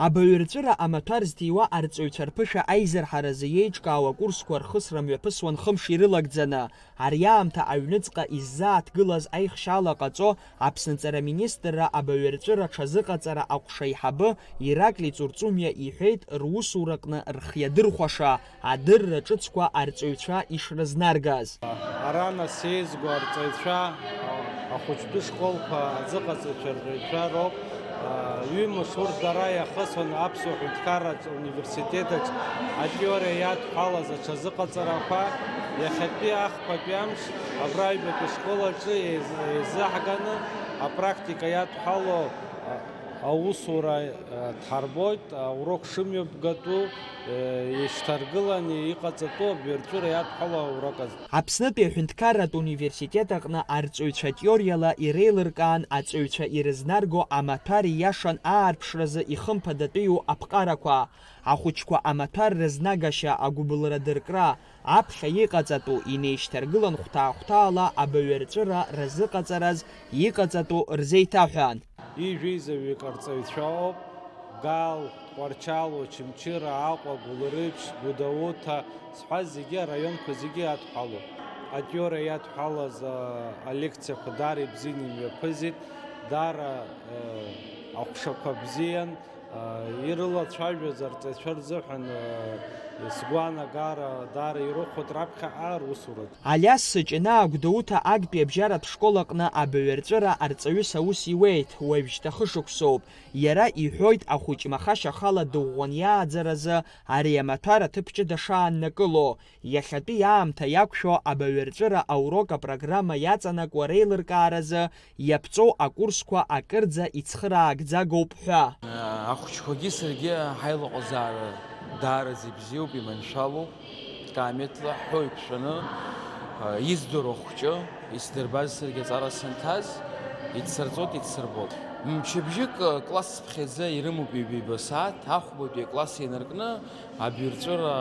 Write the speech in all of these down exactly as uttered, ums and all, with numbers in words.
Абаҩрҵәыра амаҭәар зҭиуа арҵаҩцәа рԥышәа аизырҳаразы иеиҿкаау акурсқәа рхысра мҩаԥысуан хымш ирылагӡаны. Ари аамҭа аҩныҵҟа иззааҭгылаз аихшьала ҟаҵо Аԥсны Аҵара Министрра абаҩрҵәыра аҽазыҟаҵара аҟәша аиҳабы Ираклий Ҵурҵумиа иҳәеит, русураҟны рхиадырхәаша адырра ҿыцқәа арҵаҩцәа ишрызнаргаз. Ара нас еизго арҵаҩцәа, ахәыҷтәы школқәа азыҟаҵаҩцәа рҵаҩцәа роуп. Ҩымш урҭ дара иахысуан Аԥсуа Ҳәынҭқарратә университет аҿы атеориа иадҳәалаз аҽазыҟаҵарақәа. Иахьатәи ахԥатәи амш абра аҩбатәи ашкол аҿы еиз-, еизаҳганы апрактика иадҳәало, а, аусура, а, дҳарбоит, аурок шымҩаԥгатәу, а, ишьҭаргыланы иҟаҵатәу абаҩрҵәыра иадҳәало аурок азы. Аԥснытәи аҳәынҭқарратә университет аҟны арҵаҩцәа теориала иреилыркаан аҵаҩцәа ирызнарго амаҭәар ииашан аарԥшразы ихымԥадатәиу аԥҟарақәа, ахәыҷқәа амаҭәар рызнагашьа, агәыбылра дыркра, аԥхьа иҟаҵатәу инеишьҭаргылан хәҭаа-хәҭаала абаҩрҵәыра рзыҟаҵараз иҟаҵатәу рзеиҭаҳәан. Ҩажәеизаҩык арҵаҩцәа ауп, Гал, Тҟәарчал, Очамчыра, Аҟәа, Гәылрыԥшь, Гәдоуҭа, сҳәа зегьы араионқәа зегьы иадҳәалоуп. Атеориа иадҳәалаз, а, алекциақәа даара ибзианы имҩаԥызит, даара, а, аҟәшақәа бзиан, а, ирылацәажәоз арҵаҩцәа рзыҳәан, а, сгәаанагара даара ирыхәоит раԥхьаҟа русураҿы. Алиас Сыҷынаа Гәдоуҭа актәи абжьаратә школ аҟны абаҩрҵәыра арҵаҩыс аус иуеит, уажәшьҭа хышықәсоуп. Иара иҳәоит, ахәыҷ маха шьахала дыӷәӷәан иааӡаразы ари амаҭәар аҭыԥ ҷыда шааннакыло. Иахьатәи аамҭа иақәшәо абаҩрҵәыра аурок апрограмма иаҵанакуа реилыркааразы иаԥҵоу акурсқәа акырӡа ицхыраагӡагоуп ҳәа. Ахәыҷқәагьы саргьы ҳаилаҟазаара даараӡа ибзиоуп, иманшәалоуп. Каамеҭла ҳҳәо иқәшәаны, издыруа хәҷы, исдырбаз саргьы аҵара санҭаз, ицсырҵоит, ицсырбоит. Мчыбжьык класс ԥхьаӡа ирымоуп ҩба-ҩба сааҭ, ахәбатәи акласс инаркны, абаҩрҵәыра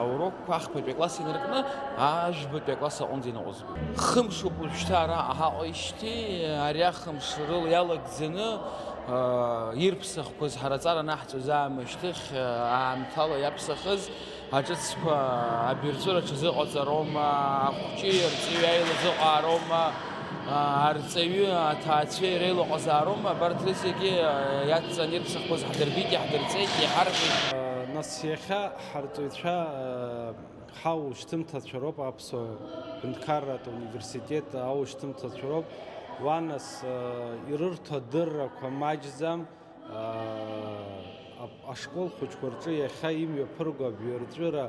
аурокқәа ахԥатәи акласс инаркны, ажәбатәи акласс аҟынӡа иныҟәызгоит. Хымшуп уажәшьҭа ара ҳаҟоижьҭеи, ари ахымш рыла иалагӡаны, аа, ирԥсахқәаз ҳара аҵара анаҳҵоз аамышьҭахь, аамҭала иаԥсахыз аҿыцқәа абаҩрҵәыра аҽазыҟаҵароума, ахәҷи арҵаҩи аилазыҟаароума, аа, арҵаҩы аҭаацәеи реилаҟазаароума, абарҭ рызегьы, аа, иадҵан ирԥсахқәаз ҳдырбеит, иаҳдырҵеит, иҳарҳәеит. Нас иахьа ҳарҵаҩцәа, аа, ҳаушьҭымҭацәа роуп, Аԥсуа ҳәынҭқарратә университет аушьҭымҭацәа роуп. Уа нас, аа, ирырҭо адыррақәа маҷӡам. Ап-, ашкол хәыҷқәа рҿы иахьа имҩаԥырго абаҩрҵәыра,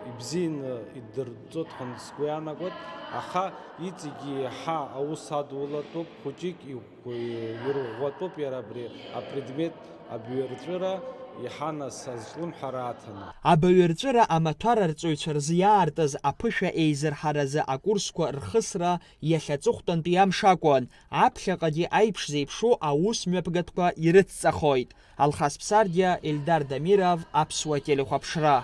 ибзианы иддырҵоит ҳәа сгәы иаанагоит, аха иҵегьы еиҳа аус адулатәуп, хәыҷык иӷә-, ирӷәӷәатәуп иара абри апредмет абаҩрҵәыра, еиҳа нас азҿлымҳара аҭаны. Абаҩрҵәыра амаҭәар арҵаҩцәа рзы иаартыз аԥышәа еизырҳаразы акурсқәа рхысра иахьа аҵыхәтәантәи амш акәын. Аԥхьаҟагьы аиԥш зеиԥшу аус мҩаԥгатәқәа ирыцҵахоит. Алхас Ԥсардиа, Ельдар Дамиров, Аԥсуа телехәаԥшра.